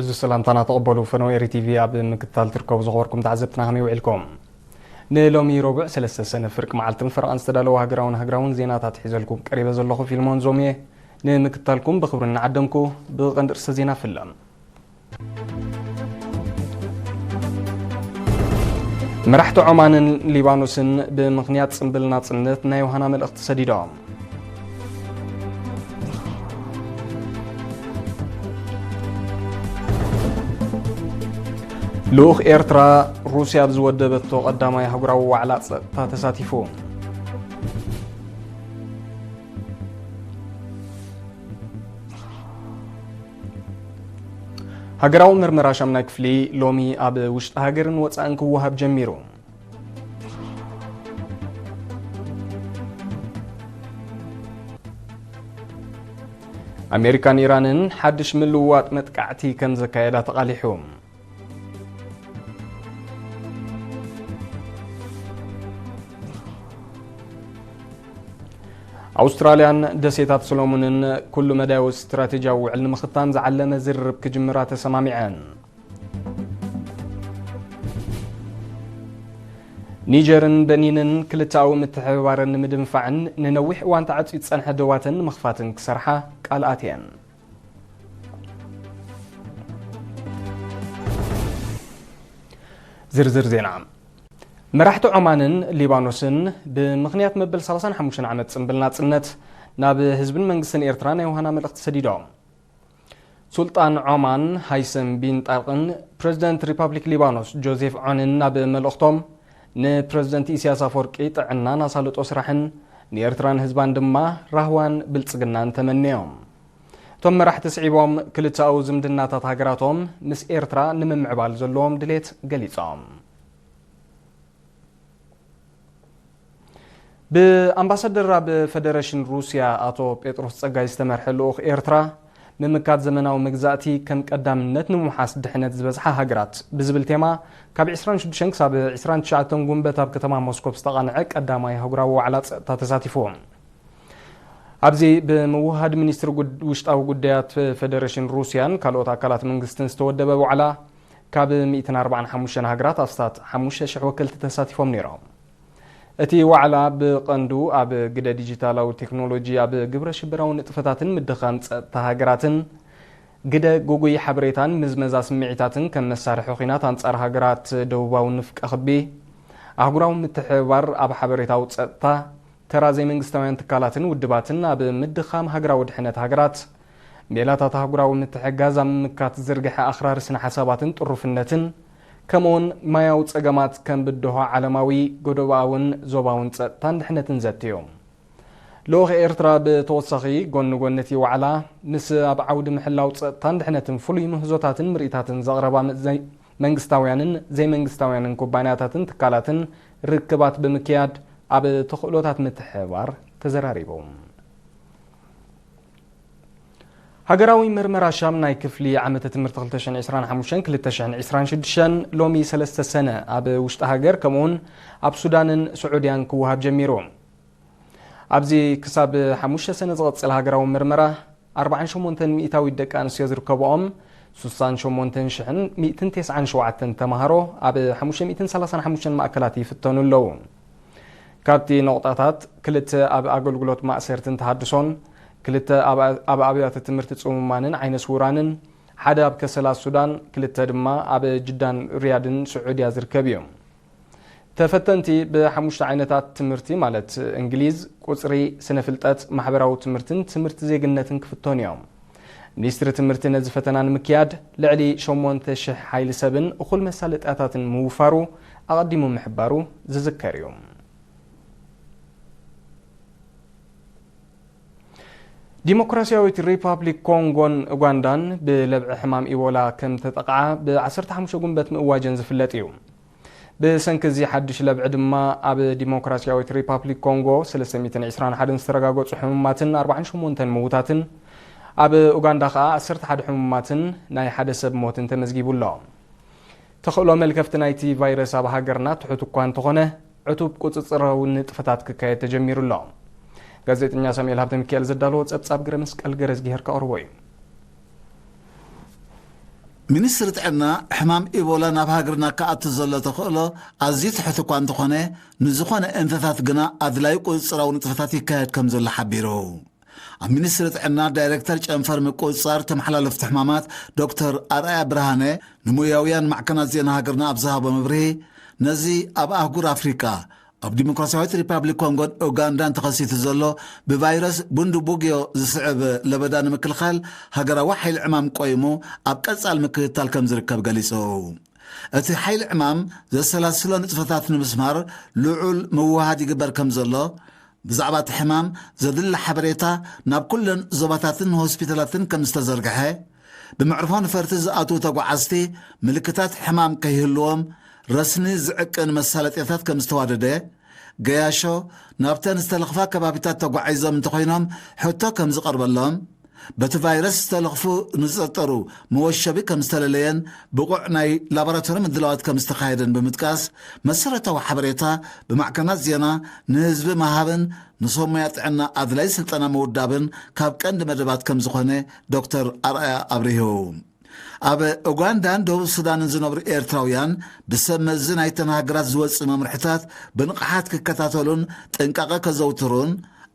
እዚ ሰላምታና ተቐበሉ። ፈነው ኤሪ ቲቪ ኣብ ምክትታል ትርከቡ ዝኸበርኩም ተዓዘብትና ከመይ ውዒልኩም? ንሎሚ ረቡዕ ሰለስተ ሰነ ፍርቂ መዓልትን ፈረቓን ዝተዳለወ ሃገራውን ሃገራውን ዜናታት ሒዘልኩም ቀሪበ ዘለኹ ፊልሞን ዞምየ። ንምክትታልኩም ብኽብሪ እናዓደምኩ፣ ብቐንዲ ርእሰ ዜና ፍለም። መራሕቲ ዖማንን ሊባኖስን ብምኽንያት ጽምብል ናጽነት ናይ ዮሃና መልእኽቲ ሰዲዶም። ልኡኽ ኤርትራ፣ ሩስያ ኣብ ዝወደበቶ ቀዳማይ ኣህጉራዊ ዋዕላ ጸጥታ ተሳቲፉ። ሃገራዊ መርመራ ሻምናይ ክፍሊ ሎሚ ኣብ ውሽጢ ሃገርን ወጻእን ክወሃብ ጀሚሩ። ኣሜሪካን ኢራንን ሓድሽ ምልውዋጥ መጥቃዕቲ ከም ዘካየዳ ተቓሊሑ። ኣውስትራልያን ደሴታት ሰሎሞንን ኩሉ መዳያዊ ስትራቴጂያዊ ውዕል ንምኽታም ዝዓለመ ዝርርብ ክጅምራ ተሰማሚዐን። ኒጀርን በኒንን ክልተኣዊ ምትሕብባረን ንምድንፋዕን ንነዊሕ እዋን ተዓጽዩ ዝጸንሐ ዶባተን ንምኽፋትን ክሰርሓ ቃል ኣትየን። ዝርዝር ዜና። መራሕቲ ዖማንን ሊባኖስን ብምኽንያት መበል ሰላሳን ሓሙሽተን ዓመት ጽምብል ናጽነት ናብ ህዝብን መንግስትን ኤርትራ ናይ ውሃና መልእኽቲ ሰዲዶም። ሱልጣን ዖማን ሃይሰም ቢን ጣርቅን ፕረዚደንት ሪፓብሊክ ሊባኖስ ጆዜፍ ዖንን ኣብ መልእኽቶም፣ ንፕረዚደንት ኢሳያስ ኣፈወርቂ ጥዕናን ኣሳልጦ ስራሕን ንኤርትራን ህዝባን ድማ ራህዋን ብልጽግናን ተመንዮም። እቶም መራሕቲ ስዒቦም፣ ክልተኣዊ ዝምድናታት ሃገራቶም ምስ ኤርትራ ንምምዕባል ዘለዎም ድሌት ገሊጾም። ብኣምባሳደር ኣብ ፈደረሽን ሩስያ ኣቶ ጴጥሮስ ጸጋይ ዝተመርሐ ልኡኽ ኤርትራ፣ ምምካት ዘመናዊ መግዛእቲ ከም ቀዳምነት ንምውሓስ ድሕነት ዝበዝሓ ሃገራት ብዝብል ቴማ፣ ካብ ዕስራን ሽዱሽተን ክሳብ ዕስራን ትሽዓተን ጉንበት ኣብ ከተማ ሞስኮ ዝተቓንዐ ቀዳማይ ኣህጉራዊ ዋዕላ ጸጥታ ተሳቲፉ። ኣብዚ ብምውህሃድ ሚኒስትሪ ጉድ-፣ ውሽጣዊ ጉዳያት ፈደረሽን ሩስያን ካልኦት ኣካላት መንግስትን ዝተወደበ ዋዕላ፣ ካብ ሚእትን ኣርባዓን ሓሙሽተን ሃገራት ኣስታት ሓሙሽተ ሽሕ ወከልቲ ተሳቲፎም ነይሮም። እቲ ዋዕላ ብቐንዱ ኣብ ግደ ዲጂታላዊ ቴክኖሎጂ፣ ኣብ ግብረ ሽበራዊ ንጥፈታትን ምድኻም ጸጥታ ሃገራትን፣ ግደ ጉጉይ ሓበሬታን ምዝመዛ ስምዒታትን ከም መሳርሒ ኲናት ኣንጻር ሃገራት ደቡባዊ ንፍቀ ክቢ፣ ኣህጉራዊ ምትሕብባር ኣብ ሓበሬታዊ ጸጥታ፣ ተራ ዘይመንግስታውያን ትካላትን ውድባትን ኣብ ምድኻም ሃገራዊ ድሕነት ሃገራት፣ ሜላታት ኣህጉራዊ ምትሕግጋዝ ኣብ ምምካት ዝርግሐ ኣኽራሪ ስነ ሓሳባትን ጥሩፍነትን፣ ከምኡውን ማያዊ ጸገማት ከም ብድሆ ዓለማዊ፣ ጎደቦኣውን ዞባውን ጸጥታን ድሕነትን ዘትዮም። ልኡኽ ኤርትራ ብተወሳኺ፣ ጎኒ ጎኒ እቲ ዋዕላ፣ ምስ ኣብ ዓውዲ ምሕላው ጸጥታን ድሕነትን ፍሉይ ምህዞታትን ምርኢታትን ዘቕረባ ዘይ-፣ መንግስታውያንን ዘይመንግስታውያንን ኩባንያታትን ትካላትን ርክባት ብምክያድ፣ ኣብ ተኽእሎታት ምትሕብባር ተዘራሪቡ። ሃገራዊ መርመራ ሻምናይ ክፍሊ ዓመተ ትምህርቲ ክልተ ሽሕን ዕስራን ሓሙሽተን ክልተ ሽሕን ዕስራን ሽዱሽተን ሎሚ ሰለስተ ሰነ ኣብ ውሽጢ ሃገር ከምኡውን ኣብ ሱዳንን ስዑድያን ክወሃብ ጀሚሩ። ኣብዚ ክሳብ ሓሙሽተ ሰነ ዝቐጽል ሃገራዊ መርመራ፣ ኣርባዓን ሸሞንተን ሚእታዊት ደቂ ኣንስትዮ ዝርከብኦም ስሳን ሸሞንተን ሽሕን ሚእትን ተስዓን ሸውዓተን ተማሃሮ ኣብ ሓሙሽተ ሚእትን ሰላሳን ሓሙሽተን ማእከላት ይፍተኑ ኣለዉ። ካብቲ ነቑጣታት፣ ክልተ ኣብ ኣገልግሎት ማእሰርትን ተሃድሶን፣ ክልተ ኣብ፣ ኣብ ኣብያተ ትምህርቲ ጽሙማንን ዓይነ ስውራንን፣ ሓደ ኣብ ከሰላ ሱዳን፣ ክልተ ድማ ኣብ ጅዳን ሪያድን ስዑድያ ዝርከብ እዩ። ተፈተንቲ ብሓሙሽተ ዓይነታት ትምህርቲ፣ ማለት እንግሊዝ፣ ቁጽሪ፣ ስነ ፍልጠት፣ ማሕበራዊ ትምህርትን ትምህርቲ ዜግነትን ክፍተኑ እዮም። ሚኒስትሪ ትምህርቲ ነዚ ፈተና ንምክያድ ልዕሊ ሸሞንተ ሽሕ ሓይሊ ሰብን እኹል መሳለጥያታትን ምውፋሩ ኣቐዲሙ ምሕባሩ ዝዝከር እዩ። ዲሞክራሲያዊት ሪፓብሊክ ኮንጎን ኡጋንዳን ብለብዒ ሕማም ኢቦላ ከም ተጠቕዓ ብ ዓሰርተ ሓሙሽተ ጉንበት ምእዋጀን ዝፍለጥ እዩ። ብሰንኪ እዚ ሓድሽ ለብዒ ድማ ኣብ ዲሞክራሲያዊት ሪፓብሊክ ኮንጎ ሰለስተ ሚእትን ዕስራን ሓደን ዝተረጋገጹ ሕሙማትን ኣርባዓን ሸሞንተን ምዉታትን፣ ኣብ ኡጋንዳ ከኣ ዓሰርተ ሓደ ሕሙማትን ናይ ሓደ ሰብ ሞትን ተመዝጊቡ ኣሎ። ተኽእሎ መልከፍቲ ናይቲ ቫይረስ ኣብ ሃገርና ትሑት እኳ እንተኾነ፣ ዕቱብ ቁጽጽራዊ ንጥፈታት ክካየድ ተጀሚሩ ኣሎ። ጋዜጠኛ ሳሙኤል ሃብተ ሚካኤል ዘዳለዎ ጸብጻብ ገረ መስቀል ገረዝጊሄር ከቕርቦ እዩ። ሚኒስትሪ ጥዕና፣ ሕማም ኢቦላ ናብ ሃገርና ክኣቱ ዘሎ ተኽእሎ ኣዝዩ ትሑት እኳ እንተኾነ፣ ንዝኾነ እንተታት ግና ኣድላዩ ቁጽጽራዊ ንጥፈታት ይካየድ ከም ዘሎ ሓቢሩ። ኣብ ሚኒስትሪ ጥዕና ዳይሬክተር ጨንፈር ምቁጽጻር ተመሓላለፍቲ ሕማማት ዶክተር ኣርኣያ ብርሃነ ንሞያውያን ማዕከናት ዜና ሃገርና ኣብ ዝሃቦ መብርሂ፣ ነዚ ኣብ ኣህጉር ኣፍሪቃ ኣብ ዲሞክራሲያዊት ሪፓብሊክ ኮንጎን ኡጋንዳን ተኸሲቱ ዘሎ ብቫይረስ ቡንዱቡግዮ ዝስዕብ ለበዳ ንምክልኻል ሃገራዊ ሓይሊ ዕማም ቆይሙ ኣብ ቀጻል ምክትታል ከም ዝርከብ ገሊጹ። እቲ ሓይሊ ዕማም ዘሰላስሎ ንጥፈታት ንምስማር ልዑል ምውሃድ ይግበር ከም ዘሎ፣ ብዛዕባ እቲ ሕማም ዘድሊ ሓበሬታ ናብ ኩለን ዞባታትን ሆስፒታላትን ከም ዝተዘርግሐ፣ ብመዕርፎ ነፈርቲ ዝኣትዉ ተጓዓዝቲ ምልክታት ሕማም ከይህልዎም ረስኒ ዝዕቅን መሳለጥያታት ከም ዝተዋደደ፣ ገያሾ ናብተን ዝተለኽፋ ከባቢታት ተጓዒዞም እንተኾይኖም ሕቶ ከም ዝቐርበሎም፣ በቲ ቫይረስ ዝተለኽፉ ንዝጠርጠሩ መወሸቢ ከም ዝተለለየን ብቑዕ ናይ ላቦራቶሪ ምድላዋት ከም ዝተኻየደን ብምጥቃስ፣ መሰረታዊ ሓበሬታ ብማዕከናት ዜና ንህዝቢ ምሃብን ንሰሙያ ጥዕና ኣድላይ ስልጠና ምውዳብን ካብ ቀንዲ መደባት ከም ዝኾነ ዶክተር ኣርኣያ ኣብሪሁ። ኣብ ኡጋንዳን ደቡብ ሱዳንን ዝነብሩ ኤርትራውያን ብሰብ መዚ ናይተን ሃገራት ዝወጽእ መምርሕታት ብንቕሓት ክከታተሉን ጥንቃቐ ከዘውትሩን፣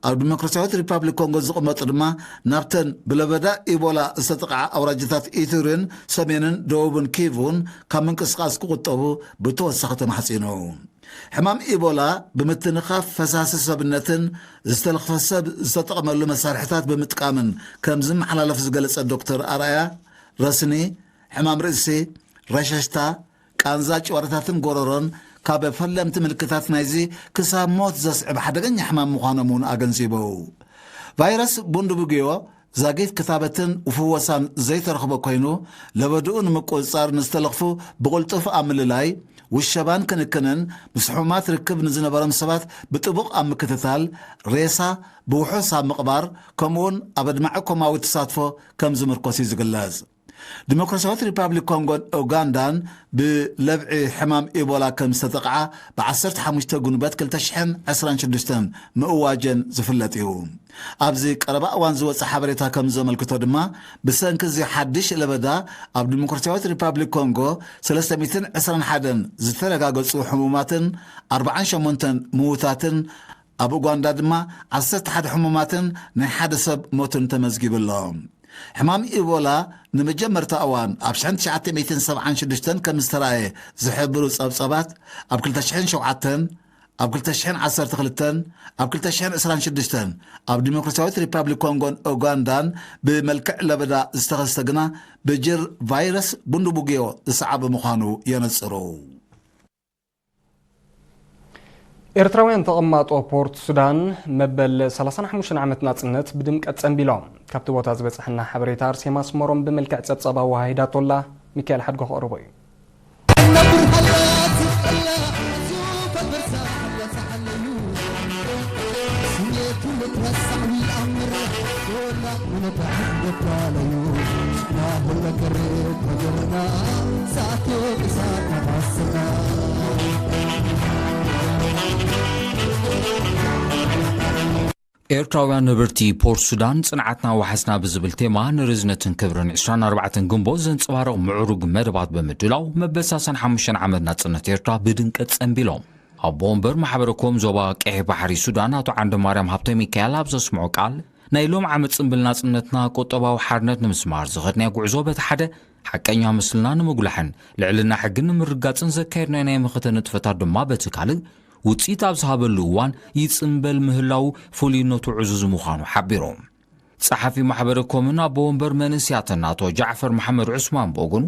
ኣብ ዲሞክራሲያዊት ሪፓብሊክ ኮንጎ ዝቕመጡ ድማ ናብተን ብለበዳ ኢቦላ ዝተጠቕዓ ኣውራጃታት ኢቱሪን ሰሜንን ደቡብን ኪቩን ካብ ምንቅስቓስ ክቑጠቡ ብተወሳኺ ተማሕጺኑ። ሕማም ኢቦላ ብምትንኻፍ ፈሳሲ ሰብነትን ዝተለኽፈ ሰብ ዝተጠቐመሉ መሳርሕታት ብምጥቃምን ከም ዝመሓላለፍ ዝገለጸ ዶክተር ኣርኣያ፣ ረስኒ፣ ሕማም ርእሲ፣ ረሸሽታ፣ ቃንዛ ጭዋዳታትን ጎረሮን ካብ ፈለምቲ ምልክታት ናይዚ ክሳብ ሞት ዘስዕብ ሓደገኛ ሕማም ምዃኖም እውን ኣገንዚቡ። ቫይረስ ቡንዱቡግዮ ዛጊት ክታበትን ፍወሳን ዘይተረኽቦ ኮይኑ፣ ለበድኡ ንምቁጽጻር ንዝተለኽፉ ብቕልጡፍ ኣብ ምልላይ፣ ውሸባን ክንክንን፣ ምስ ሕሙማት ርክብ ንዝነበሮም ሰባት ብጥቡቕ ኣብ ምክትታል፣ ሬሳ ብውሑስ ኣብ ምቕባር፣ ከምኡውን ኣብ ኣድማዒ ኮማዊ ተሳትፎ ከም ዝምርኮስ እዩ ዝግለጽ። ዲሞክራሲያዊት ሪፓብሊክ ኮንጎን ኡጋንዳን ብለብዒ ሕማም ኢቦላ ከም ዝተጠቕዓ ብ ዓሰርተ ሓሙሽተ ጉንበት ክልተ ሽሕን ዕስራን ሽዱሽተን ምእዋጀን ዝፍለጥ እዩ። ኣብዚ ቀረባ እዋን ዝወጸ ሓበሬታ ከም ዘመልክቶ ድማ፣ ብሰንኪ እዚ ሓድሽ ለበዳ ኣብ ዲሞክራሲያዊት ሪፓብሊክ ኮንጎ ሰለስተ ሚእትን ዕስራን ሓደን ዝተረጋገጹ ሕሙማትን ኣርባዓን ሸሞንተን ምዉታትን፣ ኣብ ኡጋንዳ ድማ ዓሰርተ ሓደ ሕሙማትን ናይ ሓደ ሰብ ሞትን ተመዝጊቡ ኣሎ። ሕማም ኢቦላ ንመጀመርታ እዋን ኣብ ሽሕን ትሽዓተ ሚእትን ሰብዓን ሽዱሽተን ከም ዝተራእየ ዝሕብሩ ጸብጸባት፣ ኣብ ክልተ ሽሕን ሸውዓተን፣ ኣብ ክልተ ሽሕን ዓሰርተ ክልተን፣ ኣብ ክልተ ሽሕን ዕስራን ሽዱሽተን ኣብ ዲሞክራሲያዊት ሪፓብሊክ ኮንጎን ኡጋንዳን ብመልክዕ ለበዳ ዝተኸስተ ግና ብጅር ቫይረስ ቡንዱቡግዮ ዝሰዓበ ምዃኑ የነጽሩ። ኤርትራውያን ተቐማጦ ፖርት ሱዳን መበል ሰላሳን ሓሙሽተን ዓመት ናጽነት ብድምቀት ጸንቢሎም። ካብቲ ቦታ ዝበጽሐና ሓበሬታ ኣርሴማ ኣስመሮም ብመልክዕ ጸብጻብ ኣወሃሂዳቶላ። ሚካኤል ሓድጎ ከቕርቦ እዩ። ኤርትራውያን ነበርቲ ፖርት ሱዳን፣ ጽንዓትና ወሓስና ብዝብል ቴማ፣ ንርዝነትን ክብርን ዕስራን ኣርባዕተን ግንቦት ዘንጸባርቕ ምዕሩግ መደባት ብምድላው፣ መበል ሰላሳን ሓሙሽተን ዓመት ናጽነት ኤርትራ ብድምቀት ጸንቢሎም። ኣቦ ወንበር ማሕበረ ኮም ዞባ ቀይሕ ባሕሪ ሱዳን ኣቶ ዓንደ ማርያም ሃብተ ሚካኤል ኣብ ዘስምዖ ቃል፣ ናይ ሎም ዓመት ጽምብል ናጽነትና ቁጠባዊ ሓርነት ንምስማር ዝኸድናዮ ጉዕዞ በቲ ሓደ ሓቀኛ ምስልና ንምጉላሕን ልዕልና ሕግን ንምርጋጽን ዘካየድናዮ ናይ መኸተ ንጥፈታት ድማ በቲ ካልእ ውጽኢት ኣብ ዝሃበሉ እዋን ይጽምበል ምህላው ፍሉይነቱ ዕዙዝ ምዃኑ ሓቢሩ። ጸሓፊ ማሕበረ ኮምን ኣቦ ወንበር መንእስያትን ኣቶ ጃዕፈር መሓመድ ዑስማን ብወገኑ፣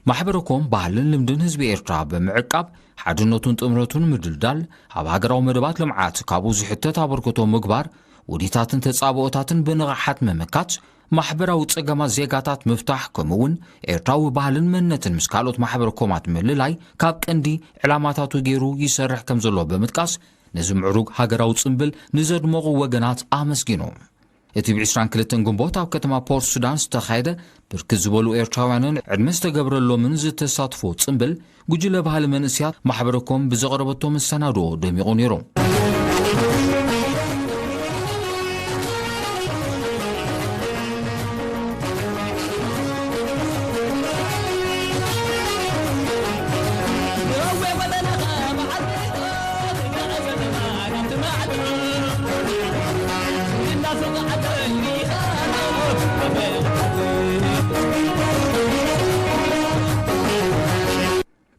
ማሕበረ ኮም ባህልን ልምድን ህዝቢ ኤርትራ ብምዕቃብ፣ ሓድነቱን ጥምረቱን ምድልዳል፣ ኣብ ሃገራዊ መደባት ልምዓት ካብኡ ዝሕተት ኣበርክቶ ምግባር፣ ውዲታትን ተጻብኦታትን ብንቕሓት ምምካት፣ ማሕበራዊ ጸገማት ዜጋታት ምፍታሕ፣ ከምኡ'ውን ኤርትራዊ ባህልን መንነትን ምስ ካልኦት ማሕበረ ኮማት ምልላይ ካብ ቀንዲ ዕላማታቱ ገይሩ ይሰርሕ ከም ዘሎ ብምጥቃስ፣ ነዚ ምዕሩግ ሃገራዊ ጽምብል ንዘድመቑ ወገናት ኣመስጊኑ። እቲ ብ ዕስራን ክልተን ግንቦት ኣብ ከተማ ፖርት ሱዳን ዝተኻየደ ብርክት ዝበሉ ኤርትራውያንን ዕድመ ዝተገብረሎምን ዝተሳትፎ ጽምብል፣ ጉጅለ ባህሊ መንእስያት ማሕበረ ኮም ብዘቕረበቶ መሰናድኦ ደሚቑ ነይሩ።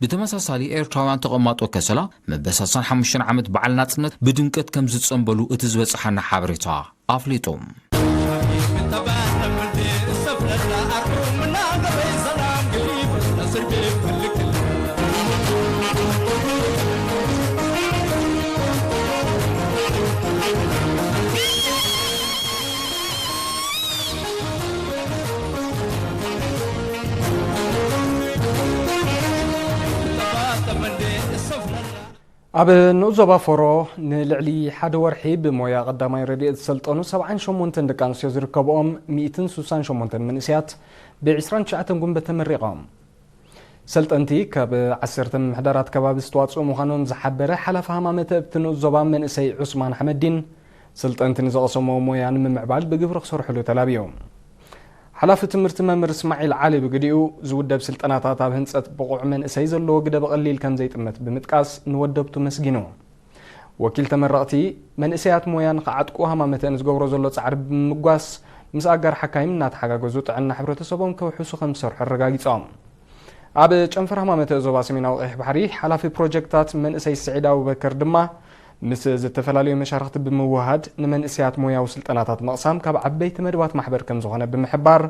ብተመሳሳሊ፣ ኤርትራውያን ተቐማጦ ከሰላ መበል ሰላሳን ሓሙሽተን ዓመት በዓል ናጽነት ብድምቀት ከም ዝጸንበሉ እቲ ዝበጽሓና ሓበሬታ ኣፍሊጡ። ኣብ ንኡስ ዞባ ፎሮ ንልዕሊ ሓደ ወርሒ ብሞያ ቀዳማይ ረድኤት ዝሰልጠኑ ሰብዓን ሸሞንተን ደቂ ኣንስትዮ ዝርከብኦም ሚእትን ስሳን ሸሞንተን መንእሰያት ብዒስራን ትሽዓተን ጉንበት ተመሪቖም። ሰልጠንቲ ካብ ዓሰርተ ምምሕዳራት ከባቢ ዝተዋፅኡ ምዃኖም ዝሓበረ ሓላፊ ሃማመተ ኣብቲ ንኡስ ዞባ መንእሰይ ዑስማን ሓመዲን፣ ሰልጠንቲ ንዝቐሰምዎ ሞያ ንምምዕባል ብግብሪ ክሰርሕሉ ተላብዩ። ሓላፊ ትምህርቲ መምህር እስማዒል ዓሊ ብግዲኡ፣ ዝውደብ ስልጠናታት ኣብ ህንፀት ብቑዕ መንእሰይ ዘለዎ ግደ ብቐሊል ከም ዘይጥመት ብምጥቃስ ንወደብቱ መስጊኑ። ወኪል ተመረቕቲ፣ መንእሰያት ሞያ ንኽዓጥቁ ሃማመተ ንዝገብሮ ዘሎ ጻዕሪ ብምምጓስ፣ ምስ ኣጋር ሓካይም እናተሓጋገዙ ጥዕና ሕብረተሰቦም ከውሕሱ ከም ዝሰርሑ ኣረጋጊጾም። ኣብ ጨንፈር ሃማመተ ዞባ ሰሜናዊ ቀይሕ ባሕሪ ሓላፊ ፕሮጀክታት መንእሰይ ስዒድ ኣቡበከር ድማ፣ ምስ ዝተፈላለዩ መሻርኽቲ ብምውሃድ ንመንእሰያት ሞያዊ ስልጠናታት ምቕሳም ካብ ዓበይቲ መደባት ማሕበር ከም ዝኾነ ብምሕባር፣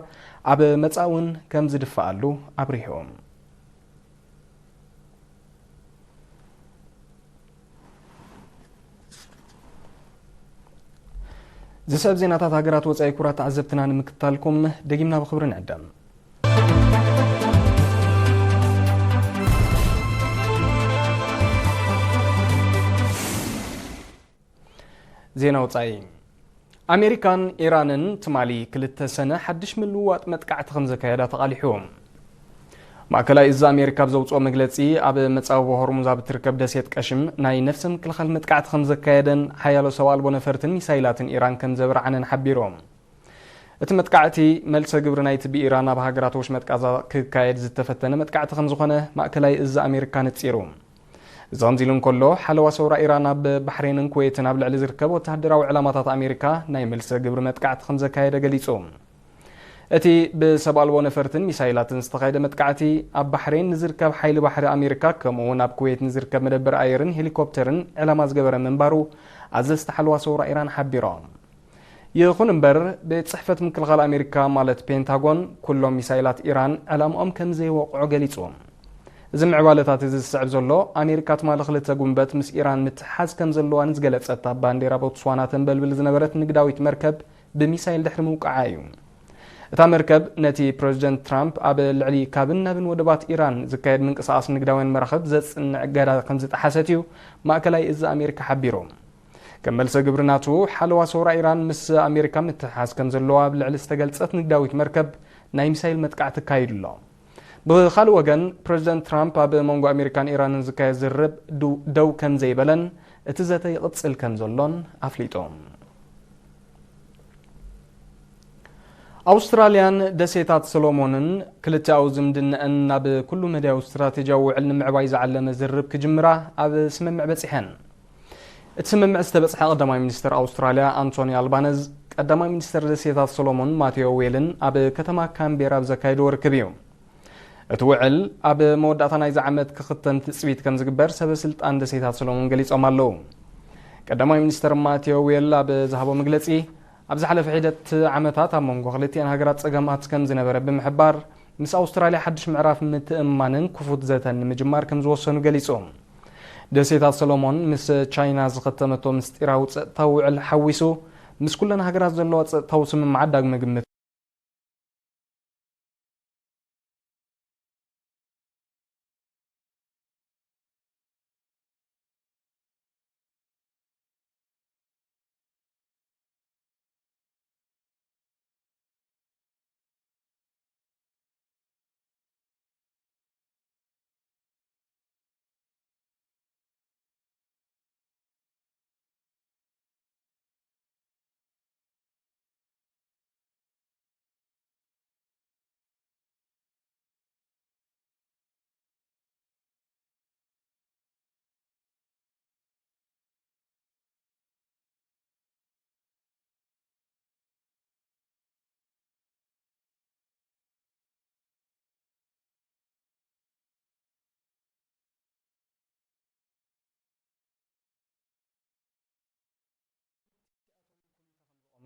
ኣብ መጻኢ እውን ከም ዝድፈኣሉ ኣብሪሁ። ዝስዕብ ዜናታት ሃገራት ወጻኢ ክቡራት ተዓዘብትና ንምክትታልኩም ደጊምና ብኽብሪ ንዕደም። ዜና ወጻኢ። ኣሜሪካን ኢራንን ትማሊ ክልተ ሰነ ሓድሽ ምልውዋጥ መጥቃዕቲ ከም ዘካየዳ ተቓሊሑ። ማእከላይ እዚ ኣሜሪካ ኣብ ዘውጽኦ መግለጺ፣ ኣብ መጻብቦ ሆርሙዝ ኣብ እትርከብ ደሴት ቀሽም ናይ ነፍሰ ምክልኻል መጥቃዕቲ ከም ዘካየደን ሓያሎ ሰብ ኣልቦ ነፈርትን ሚሳይላትን ኢራን ከም ዘብርዓነን ሓቢሩ። እቲ መጥቃዕቲ መልሰ ግብሪ ናይቲ ብኢራን ኣብ ሃገራት ወሽመጥ ቃዛ ክካየድ ዝተፈተነ መጥቃዕቲ ከም ዝኾነ ማእከላይ እዚ ኣሜሪካ ነጺሩ። እዚ ከምዚ ኢሉ እንከሎ፣ ሓለዋ ሰውራ ኢራን ኣብ ባሕሬንን ኩዌትን ኣብ ልዕሊ ዝርከብ ወተሃደራዊ ዕላማታት ኣሜሪካ ናይ መልሰ ግብሪ መጥቃዕቲ ከም ዘካየደ ገሊጹ። እቲ ብሰብ ኣልቦ ነፈርትን ሚሳይላትን ዝተኻየደ መጥቃዕቲ፣ ኣብ ባሕሬን ንዝርከብ ሓይሊ ባሕሪ ኣሜሪካ፣ ከምኡ እውን ኣብ ኩዌት ንዝርከብ መደበር ኣየርን ሄሊኮፕተርን ዕላማ ዝገበረ ምንባሩ ኣዘዝቲ ሓለዋ ሰውራ ኢራን ሓቢሮም። ይኹን እምበር፣ ቤት ጽሕፈት ምክልኻል ኣሜሪካ ማለት ፔንታጎን፣ ኩሎም ሚሳይላት ኢራን ዕላምኦም ከም ዘይወቕዑ ገሊጹ። እዚ ምዕባለታት እዚ ዝስዕብ ዘሎ፣ ኣሜሪካ ትማሊ ክልተ ጉንበት ምስ ኢራን ምትሕሓዝ ከም ዘለዋ ንዝገለጸት ኣብ ባንዴራ ቦትስዋና ተንበልብል ዝነበረት ንግዳዊት መርከብ ብሚሳይል ድሕሪ ምውቃዓ እዩ። እታ መርከብ ነቲ ፕረዚደንት ትራምፕ ኣብ ልዕሊ ካብን ናብን ወደባት ኢራን ዝካየድ ምንቅስቓስ ንግዳውያን መራኽብ ዘጽንዕ እገዳ ከም ዝጠሓሰት እዩ ማእከላይ እዚ ኣሜሪካ ሓቢሩ። ከም መልሰ ግብሪ ናቱ፣ ሓለዋ ሰውራ ኢራን ምስ ኣሜሪካ ምትሕሓዝ ከም ዘለዋ ኣብ ልዕሊ ዝተገልጸት ንግዳዊት መርከብ ናይ ሚሳይል መጥቃዕቲ ኣካይዱ ኣሎ። ብኻልእ ወገን፣ ፕረዚደንት ትራምፕ ኣብ መንጎ ኣሜሪካን ኢራንን ዝካየድ ዝርርብ ዱ-፣ ደው ከም ዘይበለን እቲ ዘተ ይቕጽል ከም ዘሎን ኣፍሊጡ። ኣውስትራልያን ደሴታት ሰሎሞንን ክልቲኣዊ ዝምድናኣን ናብ ኩሉ መዳያዊ ስትራቴጂያዊ ውዕል ንምዕባይ ዝዓለመ ዝርርብ ክጅምራ ኣብ ስምምዕ በጺሐን። እቲ ስምምዕ ዝተበጽሐ ቀዳማይ ሚኒስተር ኣውስትራልያ ኣንቶኒ ኣልባነዝ፣ ቀዳማይ ሚኒስተር ደሴታት ሰሎሞን ማቴዎ ዌልን ኣብ ከተማ ካምቤራ ኣብ ዘካየድዎ ርክብ እዩ። እቲ ውዕል ኣብ መወዳእታ ናይዚ ዓመት ክኽተም ትጽቢት ከም ዝግበር ሰበ ስልጣን ደሴታት ሰሎሞን ገሊጾም ኣለዉ። ቀዳማይ ሚኒስተር ማቴዎ ዌል ኣብ ዝሃቦ መግለጺ፣ ኣብ ዝሓለፈ ሒደት ዓመታት ኣብ መንጎ ክልቲኣን ሃገራት ጸገማት ከም ዝነበረ ብምሕባር፣ ምስ ኣውስትራልያ ሓድሽ ምዕራፍ ምትእምማንን ክፉት ዘተን ንምጅማር ከም ዝወሰኑ ገሊጹ። ደሴታት ሰሎሞን ምስ ቻይና ዝኸተመቶ ምስጢራዊ ጸጥታዊ ውዕል ሓዊሱ፣ ምስ ኩለን ሃገራት ዘለዋ ጸጥታዊ ስምምዓት ዳግመ ግምት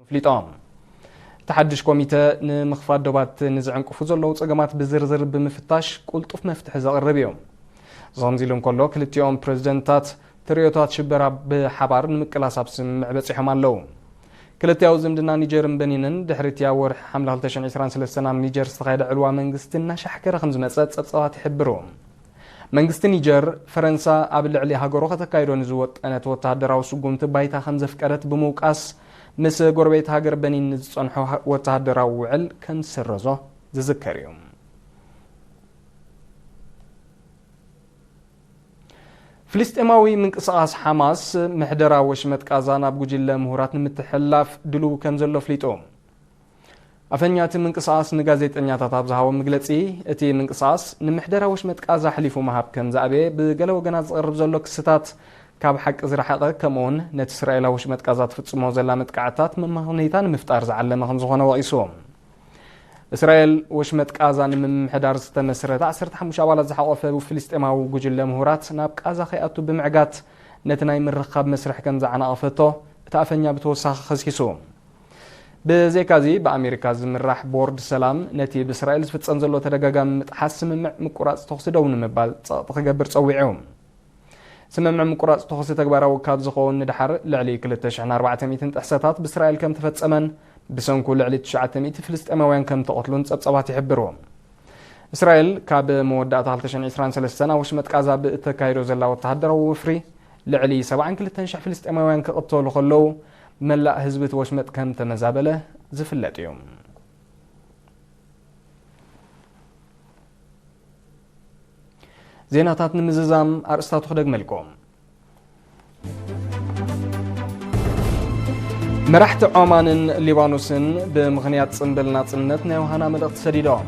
ኣፍሊጦም። እቲ ሓድሽ ኮሚተ ንምኽፋት ዶባት ንዝዕንቅፉ ዘለዉ ጸገማት ብዝርዝር ብምፍታሽ ቁልጡፍ መፍትሒ ዘቕርብ እዩ። እዚ ከምዚ ኢሉ እንከሎ፣ ክልቲኦም ፕሬዝደንታት ትርእዮታት ሽበራ ብሓባር ንምቅላስ ኣብ ስምምዕ በጺሖም ኣለዉ። ክልቲያዊ ዝምድና ኒጀርን በኒንን ድሕሪ እቲ ኣብ ወርሒ ሓምለ ክልተ ሽሕን ዕስራን ሰለስተን ኣብ ኒጀር ዝተኻየደ ዕልዋ መንግስቲ እናሻሕከረ ከም ዝመጸ ጸብጻባት ይሕብሩ። መንግስቲ ኒጀር፣ ፈረንሳ ኣብ ልዕሊ ሃገሩ ከተካይዶ ንዝወጠነት ወተሃደራዊ ስጉምቲ ባይታ ከም ዘፍቀደት ብምውቃስ፣ ምስ ጎረቤት ሃገር በኒን ንዝጸንሖ ወተሃደራዊ ውዕል ከም ዝሰረዞ ዝዝከር እዩ። ፍልስጤማዊ ምንቅስቓስ ሓማስ ምሕደራ ወሽመጥ ቃዛ ናብ ጉጅለ ምሁራት ንምትሕልላፍ ድሉው ከም ዘሎ ኣፍሊጡ። ኣፈኛ እቲ ምንቅስቓስ ንጋዜጠኛታት ኣብ ዝሃቦ መግለጺ፣ እቲ ምንቅስቓስ ንምሕደራ ወሽመጥ ቃዛ ኣሕሊፉ ምሃብ ከም ዝኣበየ ብገለ ወገናት ዝቐርብ ዘሎ ክስታት ካብ ሓቂ ዝረሓቐ፣ ከምኡውን ነቲ እስራኤል ኣብ ወሽመጥ ቃዛ ትፍጽሞ ዘላ መጥቃዕትታት መመኽነይታ ንምፍጣር ዝዓለመ ከም ዝኾነ ወቒሱ። እስራኤል ወሽመጥ ቃዛ ንምምሕዳር ዝተመስረተ ዓሰርተ ሓሙሽተ ኣባላት ዝሓቖፈ ፍልስጤማዊ ጉጅለ ምሁራት ናብ ቃዛ ከይኣቱ ብምዕጋት ነቲ ናይ ምርኻብ መስርሕ ከም ዝዓናቐፈቶ እቲ ኣፈኛ ብተወሳኺ ከሲሱ። ብዘይካዚ ብኣሜሪካ ዝምራሕ ቦርድ ሰላም ነቲ ብእስራኤል ዝፍጸም ዘሎ ተደጋጋሚ ምጥሓስ ስምምዕ ምቁራጽ ተኹሲ ደው ንምባል ጸቕጢ ክገብር ጸዊዑ። ስምምዕ ምቁራጽ ተኹሲ ተግባራዊ ካብ ዝኸውን ንድሓር ልዕሊ ክልተ ሽሕን ኣርባዕተ ሚእትን ጥሕሰታት ብእስራኤል ከም ተፈጸመን ብሰንኩ ልዕሊ ትሽዓተ ሚእቲ ፍልስጤማውያን ከም ተቐትሉን ጸብጻባት ይሕብሩ። እስራኤል ካብ መወዳእታ ክልተ ሽሕን ዕስራን ሰለስተን ኣብ ወሽመጥ ቃዛ ብእተካይዶ ዘላ ወተሃደራዊ ወፍሪ ልዕሊ ሰብዓን ክልተን ሽሕ ፍልስጤማውያን ክቕተሉ ከለዉ፣ መላእ ህዝቢ እቲ ወሽመጥ ከም ተመዛበለ ዝፍለጥ እዩ። ዜናታት ንምዝዛም ኣርእስታቱ ክደግመልኩም። መራሕቲ ዖማንን ሊባኖስን ብምኽንያት ጽምብል ናጽነት ናይ ዮሃና መልእኽቲ ሰዲዶም።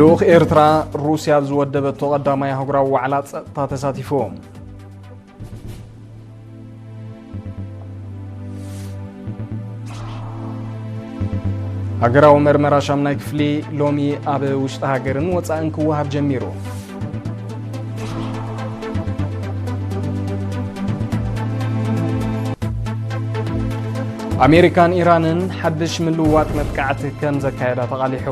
ልኡኽ ኤርትራ ሩስያ ኣብ ዝወደበቶ ቀዳማይ ኣህጉራዊ ዋዕላ ጸጥታ ተሳቲፉ። ሃገራዊ መርመራ ሻምናይ ክፍሊ ሎሚ ኣብ ውሽጢ ሃገርን ወጻእን ክወሃብ ጀሚሩ። ኣሜሪካን ኢራንን ሓድሽ ምልውዋጥ መጥቃዕቲ ከም ዘካየዳ ተቓሊሑ።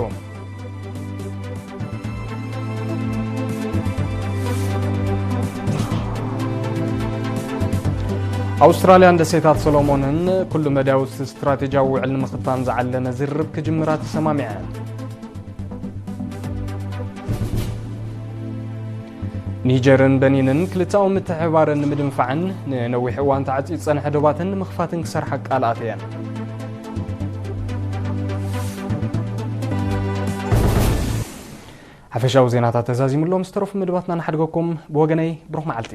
ኣውስትራልያን ደሴታት ሰሎሞንን ኩሉ መዳያዊ ስትራቴጂያዊ ውዕል ንምኽታም ዝዓለመ ዝርርብ ክጅምራ ተሰማሚዐን። ኒጀርን በኒንን ክልተኣዊ ምትሕብባረን ንምድንፋዕን ንነዊሕ እዋን ተዓጽዩ ዝጸንሐ ዶባተን ንምኽፋትን ክሰርሓ ቃል ኣትየን። ሓፈሻዊ ዜናታት ተዛዚሙሎም ዝተረፉ መደባትና ንሓድገኩም። ብወገነይ ብሩኽ መዓልቲ።